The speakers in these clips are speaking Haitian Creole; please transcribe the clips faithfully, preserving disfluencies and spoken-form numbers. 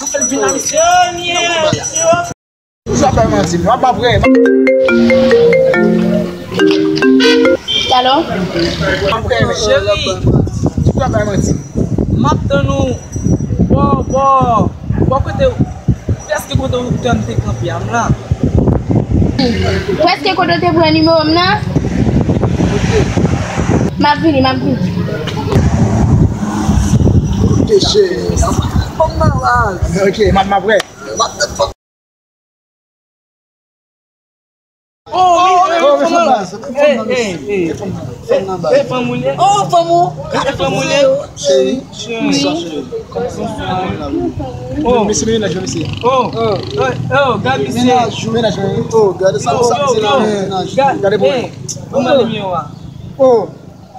Ou fè l vin la, mesye. Oh, yeah, mesye. Toujou ap bay manti, m ap ba vrè. Alo? M ap vrè, men. Cheri. Toujou ap bay manti. M ap tann ou. Bò, bò. Bò kote, prèske kote ou te kanpe a, m la. Prèske kote ou te pran nimewo m nan? M ap vini, m ap vini. Ok, cheri. Fè m nan baz. Ok, m ap, m ap vrè. M ap tann fanm. Oh, wi, wi, wi, fanm nan. Eh, eh, eh. Eh, fanm ou ye? Oh, fanm ou? Eh, fanm ou ye? Cheri. Cheri. Bonswa, cheri. Oh. Mesye, mennaj mwen, mesye. Oh. Oh, oh, gad mesye. Mennaj mwen. Oh, gade sa, sa, sa, mennaj. Gade bon. Eh, kòman li ye wa? Oh.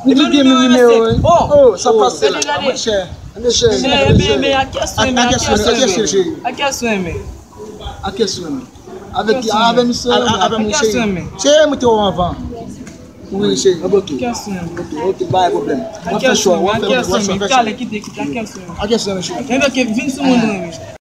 Li gen nimewo, wi. Oh, sa pase la. Gade, gade. Monchè. Monchè, men, men, a kè sou men, a kè sou men. A kè sou men. A kè sou men. Avèk, avèk misye, avèk mwen, cheri. Cheri, mwen te wè w anvan. Wi, cheri. Ok. A kè sou men. Ok, ok, pa gen pwoblèm. W ap fè cho a, w ap fè, w ap fè cho a. Kale, kite, kite, a kè sou men. A kè sou men, cheri. Enben, ok, vin sou moun mwen, wi.